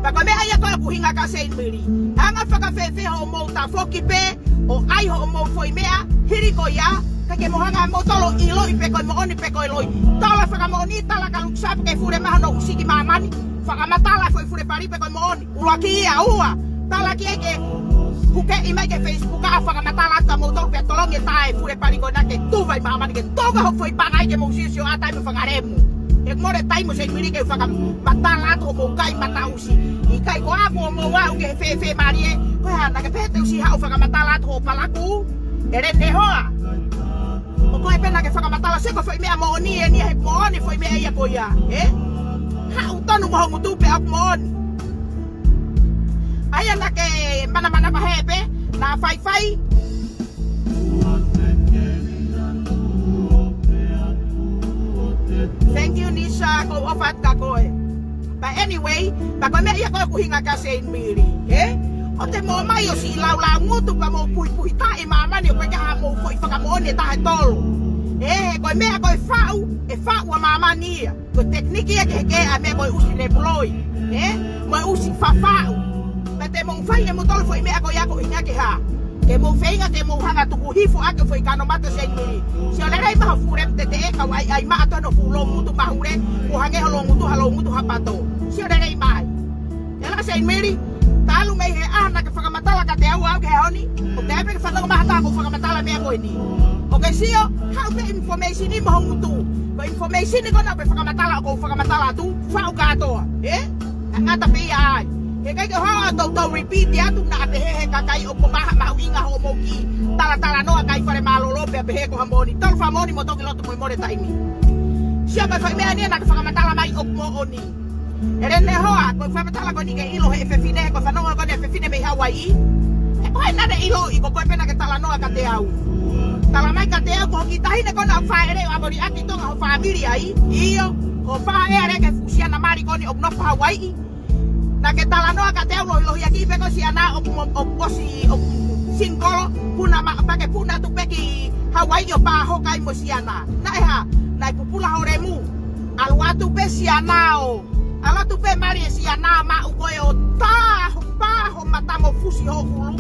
Pea ko e meʻa ia ko ē ʻoku ʻuhinga kia Seinimili. Anga fakafēfē hoʻomou tafoki pē ʻo ʻai hoʻomou foʻi meʻa, hili ko ia, ka ke mou hanga moutolu ʻo ʻiloʻi pe ko e moʻoni pe ko e loi. Tala fakamoʻoni, tala kia Luke Sharp ke fule mai hono ʻusi ki māmani, fakamatala e foʻi fule pali pe ko e moʻoni. ʻUluaki ia. Ua, tala ki ai ke hukeʻi mai ki he Facebook ʻo fakamatala atu kia moutolu pea tolongi e tā e fule pali ko ena ke tuʻu vai māmani, ke tuʻu vai hoku foʻi pangai ke mou siosio ʻa taimi fakalemu. He mole taimi ʻo Seinimili ke fakamatala atu hoʻomou kai mataʻusi. ʻIkai ko ʻaku ʻo mou aʻu ki he fēfē mālie, ko e hā naʻa ke pehē te u ʻosi haʻu ʻo fakamatala atu hoʻo palakū? ʻEleni hoa. Ko koe pē naʻa ke fakamatala, sio ko e foʻi meʻa moʻoni eni, he moʻoni foʻi meʻa ia ko ia, ē? Haʻu tonu mo ho ngutu pē ʻoku moʻoni. ʻA ia naʻa ke manamana pehē pē, naʻa faifai. Thank you, Nisha, ko u ʻofa atu kia koe. But anyway, pea ko e meʻa ia ko ē ʻoku ʻuhinga kia Seinimili, ē? ʻOua te mou ō mai ʻo siʻi laulau ngutu pea mou puhipuhitaʻi māmani ʻo ʻikai ke ʻi ai haʻamou foʻi fakamoʻoni ʻe taha ʻe tolu. Ē, ko e meʻa ko e faʻu, ʻe faʻu ʻa māmani ia. Ko e tekiniki ia kehekehe ʻa e meʻa ko e ʻusi lepuloi, ē? Mo e ʻusi fafaʻu. Pea te mou fai ʻe moutolu foʻi meʻa ko ia ko e ʻuhinga ke hā? Ke mou feinga ke mou hanga tuku hifo ʻaki foʻi kano mata Seinimili. Sio lelei mai ho fuʻu lemu teteʻe, kau ʻaiʻai maʻa tonu fuʻu loungutu mahule, ʻo hangē ho loungutu ha loungutu hapato. Sio lelei mai. ʻE laka Seinimili, talu mei he ʻaho naʻa ke fakamatala kiate au ʻo aʻu ki he ʻaho ni, ʻoku teʻeki ai pē ke fanongo mai ha taha ʻoku ou fakamatala meʻa ko eni. ʻOku ke sio, haʻu pē information mo ho ngutu. Ko e information ko ena ʻoku ke fakamatala, ʻoku ou fakamatala atu, faʻu kātoa, ē? ʻE ngata pē ia ai. He ʻikai ke hao ʻo toutou repeat atu naʻa pehē ʻe he kakai ʻoku maha mahuʻinga hoʻomou kiʻi talatalanoa kai fale mālōlō pea pehē ko ha moʻoni. Tolu fakamoʻoni mo toki lotu mo e mole taimi. Sio ko e foʻi meʻa ni naʻa ke fakamatala mai ʻoku moʻoni. ʻEleni hoa, ko e fakamatala ko eni ke ʻilo ʻe he fefine, ko e fanongo ko eni ʻa e fefine mei Hauaiʻi. He ko hai naʻa ne ʻiloʻi ko koe pē naʻa ke talanoa kiate au? Tala mai kiate au ko e kiʻi taʻahine ko ena ʻoku fāʻele ʻo ʻave liʻaki Tonga ho fāmili ai. ʻIo, ko e fāʻele ki he fuʻu siana mali ko eni ʻoku nofo Hauaiʻi. Naʻa ke talanoa kiate au lohilohiakiʻi pē ko e siana ʻoku mo-, ʻoku ʻosi, ʻoku single, puna ma-, pea ke puna atu pē ki Hauaiʻi ʻo pāhoka ai mo e siana. Naʻe hā, naʻe pupula ho lemu. ʻAlu atu pē siana ʻo, ʻalu atu pē mali e siana maʻu koe ʻo tā ho pā ho mata mo fusi ho ʻulu.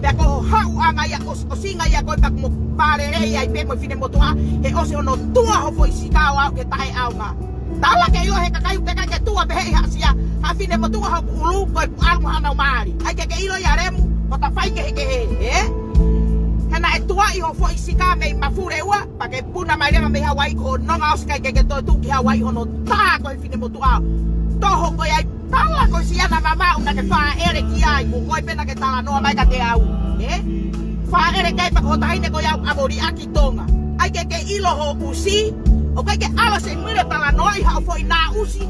Pea ko ho haʻuʻanga ia ʻos-, ʻosinga ia ko e pea kuo mo pālele ai pē mo e finemotuʻa, he ʻosi hono tua ho foʻi sika ʻo aʻu ki he taʻeʻaonga. Tala ke ʻilo ʻe he kakai ʻoku teʻeki ke tua pehē ʻe ha sia, ha finemotuʻa hoku ʻulu, ko e puʻalu mo hano mali. ʻAi ke ke ʻilo ia lemu, ko ta fai kehekehe, ē? He naʻe tuaʻi ho foʻi sika mei Mafule ua, pea ke puna mai leva mei Hauaiʻi ko e nonga ʻosi ʻikai ke ke toe tuʻu ki Hauaiʻi hono tā ko e finemotuʻa. Toho ko ia ai tala ko e siana mamaʻu naʻa ke fāʻele ki ai, ko koe pē naʻa ke talanoa mai kiate au, ē? Fāʻele ki ai pea ko ho taʻahine ko ia ʻoku ʻave liʻaki Tonga. ʻAi ke ke ʻilo ho ʻusi, ʻoku ʻikai ke ʻalu ʻa Seinimili ʻo talanoaʻi haʻo foʻi nāʻusi,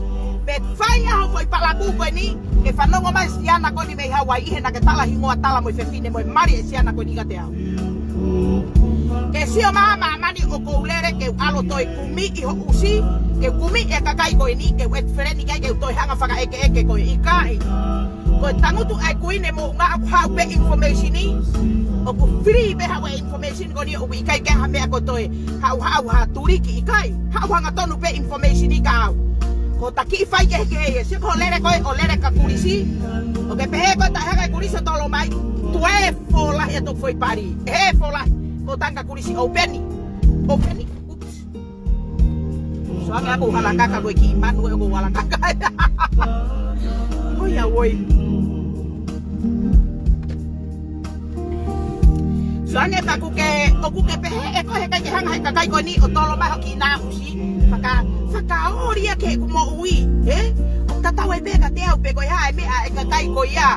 pe fai ʻa ho foʻi palakū ko eni, ke fanongo mai siana ko eni mei Hauaiʻi he naʻa ke tala hingoa tala mo e fefine mo e mali e siana ko eni kiate au. Ke sio mai māmani ʻoku ou lele ke u ʻalu ʻo toe kumiʻi ho ʻusi, ke u kumiʻi e kakai ko eni, ke u ʻeku feleni ki ai, ke u toe hanga fakaʻekeʻeke ko e ʻikai. Ko e tangutu ʻa e kuini mo unga ʻoku haʻu pē information ni, ʻoku free pē haʻu e information ko eni ʻoku ʻikai ke ha meʻa ko e toe haʻu haʻu ha tuliki ʻikai. Haʻu hangatonu pē information ni kia au. Ko ta kiʻi fai kehekehe ia, sio ko e lele ko ē ʻo lele kia Kulisi. ʻOku ke pehē ko e taʻehanga ʻe Kulisi ʻo tolo mai, tuē fōlahi atu foʻi pali. ʻE fōlahi, ko e tanga Kulisi ʻo peni. ʻO peni. Oops. Sio ange ʻoku ou halakaka ko e kiʻi manu ē ʻoku ou halakaka. Oi, ʻauē. Sio ange pea ʻoku ke, ʻoku ke pehē ʻe koe he ʻikai ke hanga ʻe he kakai ko eni ʻo tolo mai ho kiʻi nāʻusi. Faka-, fakaoli ia ki heʻeku moʻui, ē? ʻOku tatau ai pē kiate au pe ko e hā e meʻa ʻa e kakai ko ia.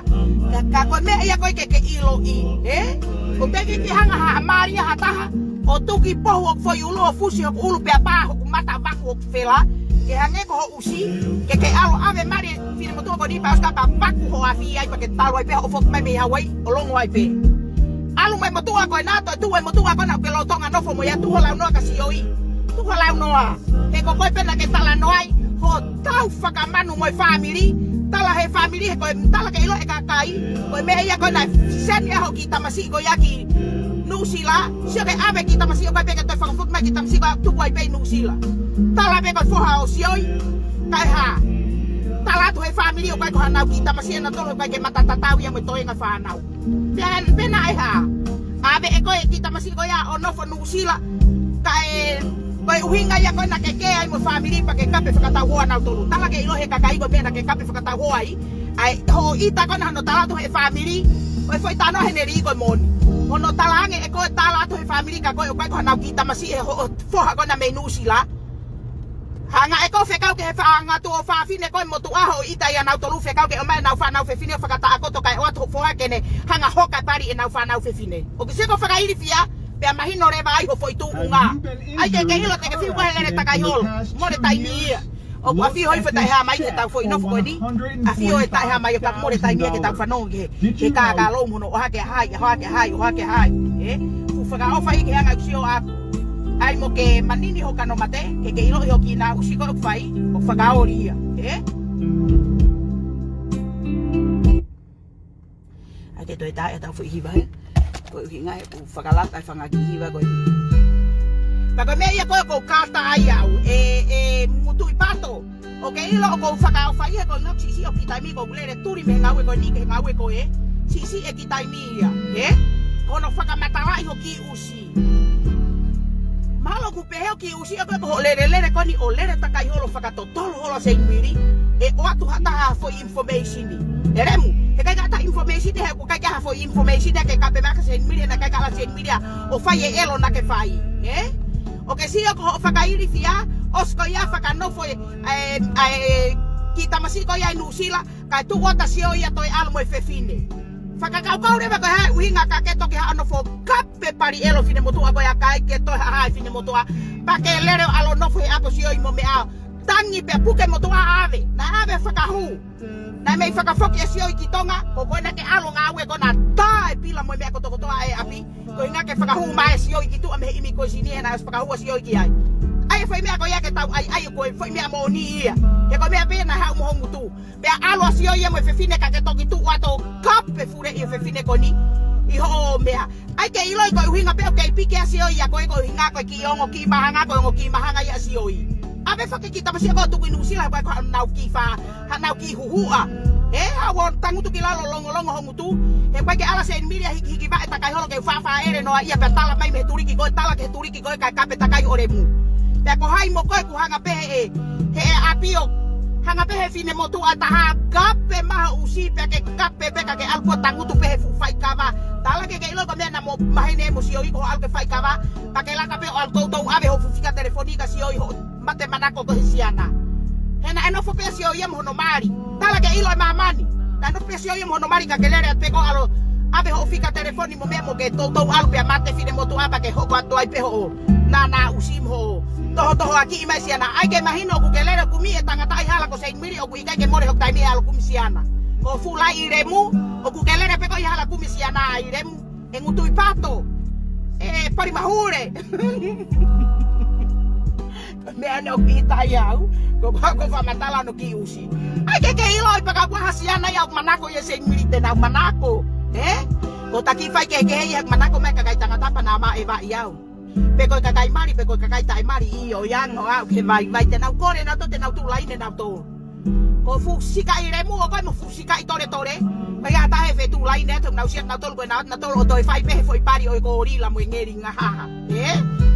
Ka, ka ko e meʻa ia ko ē ke ke ʻiloʻi, ē? ʻOku teʻeki ke hanga ʻe ha mali ʻa ha taha ʻo tuki pohu hoku foʻi ʻulu ʻo fusi hoku ʻulu pea pā hoku mata vaku hoku fela. Ke hangē ko ho ʻusi, ke ke ʻalu ʻave mali e finemotuʻa ko eni pea ʻosi ka pea vaku ho afi ai pea ke talu ai pē hoʻo foki mai mei Hauaiʻi ʻo longo ai pē. ʻAlu mai motuʻa ko ena, toe tuʻu e motuʻa ko ena ʻoku ke lolotonga nofo mo ia, tuʻu ho launoa kia Sioi. Tuʻu ho launoa. He ko koe pē naʻa ke talanoaʻi hotau fakamanu mo e fāmili. Tala he fāmili, he ko e tala ke ʻilo ʻe he kakai. Ko e meʻa ia ko ē naʻe seni ai hoʻo kiʻi tamasiʻi ko ia ki Nuʻusila. Sio ke ʻave kiʻi tamasiʻi ʻo ʻikai pē ke toe fakafoki mai kiʻi tamasiʻi ko ia, tuku ai pē ʻi Nuʻusila. Tala pē ko e foha ʻo Sioi. Kae hā. Tala atu he fāmili ʻoku ʻikai ko haʻanau kiʻi tamasiʻi ʻe nautolu, ʻoku ʻikai ke mata tatau ia mo e toenga fānau. Pea, pea naʻe hā. ʻAve ʻe koe kiʻi tamasiʻi ko ia ʻo nofo Nuʻusila. Kae, ko e ʻuhinga ia ko ē naʻa ke kē ai mo e fāmili pea ke kape fakatauhoa nautolu. Tala ke ʻilo he kakai ko e meʻa naʻa ke kape fakatauhoa ai. ʻA e hoʻo ʻita ko ena hono tala atu he fāmili. Ko e foʻi talanoa he neli ko e moʻoni. Hono talaange ʻe koe tala atu he fāmili ka ko e ʻoku ʻikai ko haʻanau kiʻi tamasiʻi ʻe hoʻo foha ko ena mei Nuʻusila. Hanga ʻe koe ʻo fekau ki he fanga tuofāfine ko ē motuʻa hoʻo ʻita ʻia nautolu, fekau ke ʻomai ʻenau fānau fefine ʻo fakataʻakoto kae ʻoatu hoʻo foha ke ne hanga ʻo hoka e pali ʻenau fānau fefine. ʻOku ʻikai ko e fakailifia, pea mahino leva ai hoʻo foʻi tuʻunga. ʻAi ke ke ʻilo te ke fiu koe he lele takai holo. Mole taimi ia. ʻOku ʻafio hifo e taʻehāmai he taʻu foʻi nofo ko eni. ʻAfio e taʻehāmai ʻo ka mole taimi ia ke tau fanongo ki he, ki he kākā lou mono ʻohake ʻa hai, ʻohake ʻa hai, ʻohake ʻa hai. Ē? Fuʻu fakaʻofa ia ke hanga ʻeku sio ʻaku. ʻAi mo ke manini hoʻo kano mate, ke ke ʻiloʻi hoʻo kinaʻusi ko ē ʻoku fai, ʻoku fakaoli ia. Ē? ʻAi ke toe tā e tau foʻi hiva ē. Ko e ʻuhinga ē, ʻoku fakalata e fanga kiʻi hiva ko ē. Pea ko e meʻa ia ko ē ʻoku ou kātaki ai au, ē, ē, Mutuʻi Pato. ʻOku ke ʻilo ʻoku ou fakaʻofa ia ko e ngaahi siʻisiʻi ʻo e kiʻi taimi ko ē ʻoku lele tuli mei he ngāue ko eni ki he ngāue ko ē. Siʻisiʻi e kiʻi taimi ia, ē? Ko hono fakamatalaʻi hoʻo kiʻi ʻusi. Mahalo ʻoku pehē hoʻo kiʻi ʻusi ʻa koe ko hoʻo lele lele ko eni ʻo lele takai holo fakatotolo holo Seinimili, ē, ʻoatu ha taha foʻi information. Ē Lemu, he ʻikai ke ʻata information, he ʻoku ʻikai ke ha foʻi information ke kape mai kia Seinimili, he naʻe ʻikai ke ʻalu ʻa Seinimili ia ʻo fai e ʻelo naʻa ke fai, ē? ʻOku ke sio ko hoʻo fakailifia, ʻosi ko ia fakanofo e, e, e, kiʻi tamasiʻi ko ia ʻi Nuʻusila, kae tuʻu atu ʻa Sioi ia ʻo toe ʻalu mo e fefine. Fakakaukau leva ko e hā e ʻuhinga ka ke toki haʻu ʻo nofo kape pali ʻelo finemotuʻa ko ia kae ʻikai ke toe haʻu ha finemotuʻa. Pea ke lele ʻo ʻalu ʻo nofo he ʻapi ʻo Sioi mo meʻa ʻo tangi pea puke motuʻa ʻave. Naʻe ʻave fakahū. Naʻe mei fakafoki ʻa Sioi ki Tonga, ko koe naʻa ke ʻalu ʻo ngāue ko ena tā e pila mo e meʻa kotokotoa ʻa e ʻapi. Ko e ʻuhinga ke fakahū mai ʻa Sioi ki tuʻa mei he ʻimikoisini he naʻe ʻosi fakahū ʻa Sioi ki ai. ʻAi e foʻi meʻa ko ia ke tau ʻai ʻai ko e foʻi meʻa moʻoni ia. He ko e meʻa pē naʻe haʻu mo hoʻo ngutu. Pea ʻalu ʻa Sioi ia mo e fefine ka ke toki tuʻu atu ʻo kape fule ʻi he fefine ko eni. ʻI hoʻo meʻa. ʻAi ke ʻiloʻi ko e ʻuhinga pē ʻoku kei piki ʻa Sioi ia ko e ko e ʻuhinga ko e kiʻi ongo kiʻi māhanga ko e ongo kiʻi māhanga ia ʻa Sioi. ʻAve foki kiʻi tamasiʻi ko ē ʻoku tuku ʻi Nuʻusila he ko e ko haʻanau kiʻi fā, haʻanau kiʻi huhuʻa. Ē, haʻu ʻo tangutu ki lalo longolongo hoʻo ngutu. He ko e ke ʻalu ʻa Seinimili ia hiki hiki vaʻe takai holo ke fāfā ʻele noa ia pea tala mai mei he tuliki ko ē, tala ki he tuliki ko ē kae kape takai ʻo Lemu. Pea ko hai mo koe ʻoku hanga pē he, he ʻapi ʻo hanga pē he finemotuʻa ʻe taha kape mai hoʻo ʻusi pea ke kape pē ka ke ʻalu pē ʻo tangutu pē he fuʻu faikava. Tala ke ke ʻilo ko e meʻa naʻa mo maheni mo Sioi ko hoʻo ʻalu ke faikava. Pea ke laka pē ʻo ʻalu toutou ʻave hoʻo fuʻu fika telefoni kia Sioi hoʻo mate manako ko e hā e siana. He naʻe nofo pē ʻa Sioi ia mo hono mali. Tala ke ʻilo ʻe māmani. Naʻe nofo pē ʻa Sioi ia mo hono mali ka ke lele atu pē ko e ʻalu ʻave hoʻo fika telefoni mo meʻa mo ke toutou ʻalu pea mate finemotuʻa pea ke hoko atu ai pē hoʻo nānā ʻusi mo hoʻo tohotohoakiʻi mai siana. ʻAi ke mahino ʻoku ke lele ʻo kumi e tangata ʻi hala ko Seinimili ʻoku ʻikai ke mole hoʻo taimi ʻalu ʻo kumi siana. Ko e fuʻu laʻi ʻi Lemu, ʻoku ke lele pē ko ē ʻi hala ʻo kumi siana ʻi Lemu. ʻE Mutuʻi Pato. ʻE Palimahule. Meʻa naʻe ʻoku ʻita ai au. Ko e ko e fakamatala hono kiʻi ʻusi. ʻAi ke ke ʻiloʻi pē ka ʻoku ʻi ai ha siana ia ʻoku manako ia Seinimili te nau manako. Ē? Ko e taki faikehekehe ia he manako mai e kakai tangata pea nau maʻu e vaʻe ʻi au. Pe ko e kakai mali, pe ko e kakai taʻemali ʻio ia ʻoku nau aʻu ki he vaivai te nau kole nautolu te nau tuʻu laine nautolu. Ko e fuʻu sika ʻi Lemu ʻoku ʻi ai mo e fuʻu sika ʻi Toletole. Ko ia ʻa e taha ʻe fetuʻu laine atu naʻa nau sio atu nautolu ko ē naʻa nau toe fai pē he foʻi pali ʻo e kolila mo e ngeli ngahaha. Ē?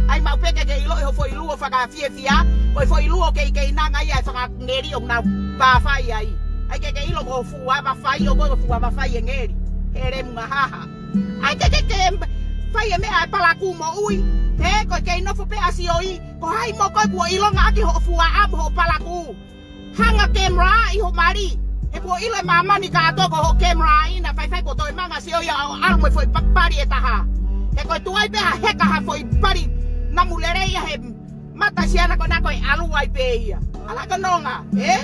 ʻAi maʻu pē ke ke ʻiloʻi hoʻo foʻi luo fakafiefia, ko e foʻi luo kei kei nanga ia e fanga ngeli ʻoku nau pāfai ai. ʻAi ke ke ʻilo ko e fuʻu ava fai ʻoku ʻi ai ko e fuʻu ava fai e ngeli. He Lemu ngahaha. ʻAi ke ke ke fai e meʻa e palakū moʻui. Ē, ko e kei nofo pē ʻa Sioi, ko hai mo koe kuo ʻilonga ʻaki hoʻo fuaʻa mo hoʻo palakū. Hanga ʻo kemera ʻi hoʻo mali. He kuo ʻilo ʻe māmani kātoa ko hoʻo kemera ʻi naʻe faifai kuo toe manga ʻa Sioi ia ʻo ʻalu mo e foʻi pa-, pali ʻe taha. He ko e tuai pē ha heka ha foʻi pali namu lelei ia he mata siana ko ena ko e ʻalu ai pē ia. ʻAlu ko e nonga, ē?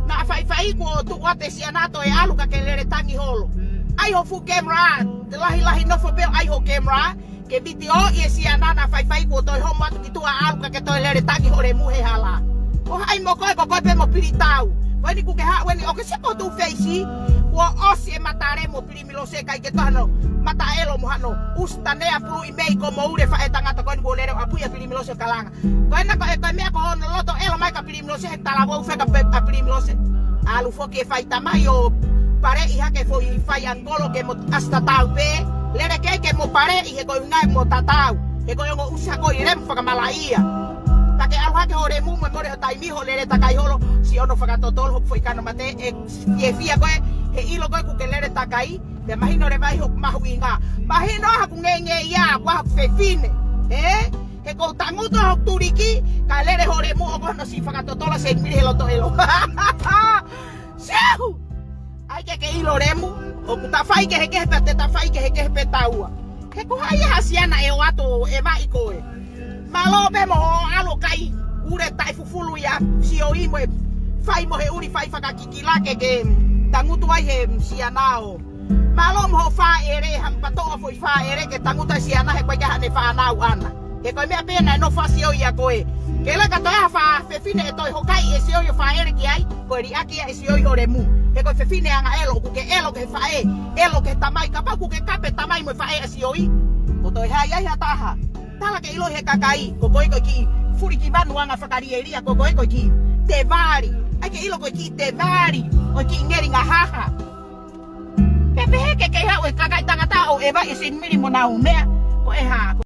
Naʻa faifai kuo tuʻu atu e siana toe ʻalu ka ke lele tangi holo. ʻAi hoʻo fuʻu kemera, te lahilahi nofo pē ʻo ʻai hoʻo kemera, ke vitiō ʻi e siana naʻa faifai kuo toe homo atu ki tuʻa ʻalu ka ke toe lele tangi holo ʻi he hala. Ko hai mo koe ko koe pē mo Pilitau. Ko eni ʻoku ke haʻu eni ʻoku ke sio ko e tuʻu feisi, kuo ʻosi e mata lele mo Pilimilose ʻikai ke toe hano mata ʻelo mo hano ʻusi tane ʻa pulu ʻi mei ko Moule faʻē tangata ko eni kuo lele ʻo ʻapuʻi ʻa Pilimilose kalanga. Ko ena ko e, ko e meʻa ko hono loto ʻelo mai kia Pilimilose he talavou feka pē ʻa Pilimilose. ʻAlu foki e fai tamai ʻo paleʻi hake foʻi fai ʻangolo ke mo ʻasi tatau pē. Lele ke ke mo paleʻi he ko e ʻuhinga ʻe mo tatau. He ko e ongo ʻusi hako ʻi Lemu fakamalaʻia. Pea ke ʻalu hake hoʻo Lemu mo e mole hoʻo taimi hoʻo lele takai holo, siʻi ono fakatotolo hoʻo foʻi kano mate ʻe fiefia koe, he ʻilo koe ʻoku ke lele takai, pea mahino leva ai hoʻo mahuʻinga. Mahino haku ngenge ia, ʻoku ʻi ai haku fefine. Ē? He Ko e tangutu hoku tuliki, kae lele ho lemu ʻo ko hono siʻi fakatotolo Seinimili he loto ʻelo. Siahu! ʻAi ke ke ʻilo lemu, ʻoku ta fai kehekehe pē, te ta fai kehekehe pē taua. He ko hai ha siana ʻe ʻoatu ʻo ʻevaʻi koe. Mālō pē mo hoʻo ʻalu ʻo kai ule taʻefufulu ia Sioi mo e fai mo e uli fai fakakikila ke ke tangutu ai he siana ʻo. Mālō mo hoʻo fāʻele, haʻu pē ʻo toʻo foʻi fāʻele ke tangutu ai siana he ko e ʻikai haʻane fānau ʻana. He ko e meʻa pē naʻe nofo ai Sioi ʻia koe. Ke ʻilo ka toe ʻi ai ha fefine ʻe toe hokaʻi ʻe Sioi ʻo fāʻele ki ai, ko e liʻaki ia ʻe Sioi ho lemu. He ko e fefine angaʻelo, ʻoku ke ʻelo ki he faʻē, ʻelo ki he tamai, kapau ʻoku ke kape tamai mo e faʻē ʻa Sioi. Ko e toe hā ai ha taha. Tala ke ʻilo he kakai, ko koe ko e kiʻi fulikivanu anga fakalielia, ko koe ko e kiʻi tēvali. ʻAi ke ʻilo ko e kiʻi tēvali, ko e kiʻi ngeli ngahaha. Ke pehē ke kei haʻu e kakai tangata ʻo ʻevaʻi Seinimili mo ʻenau meʻa, ko e hā, ko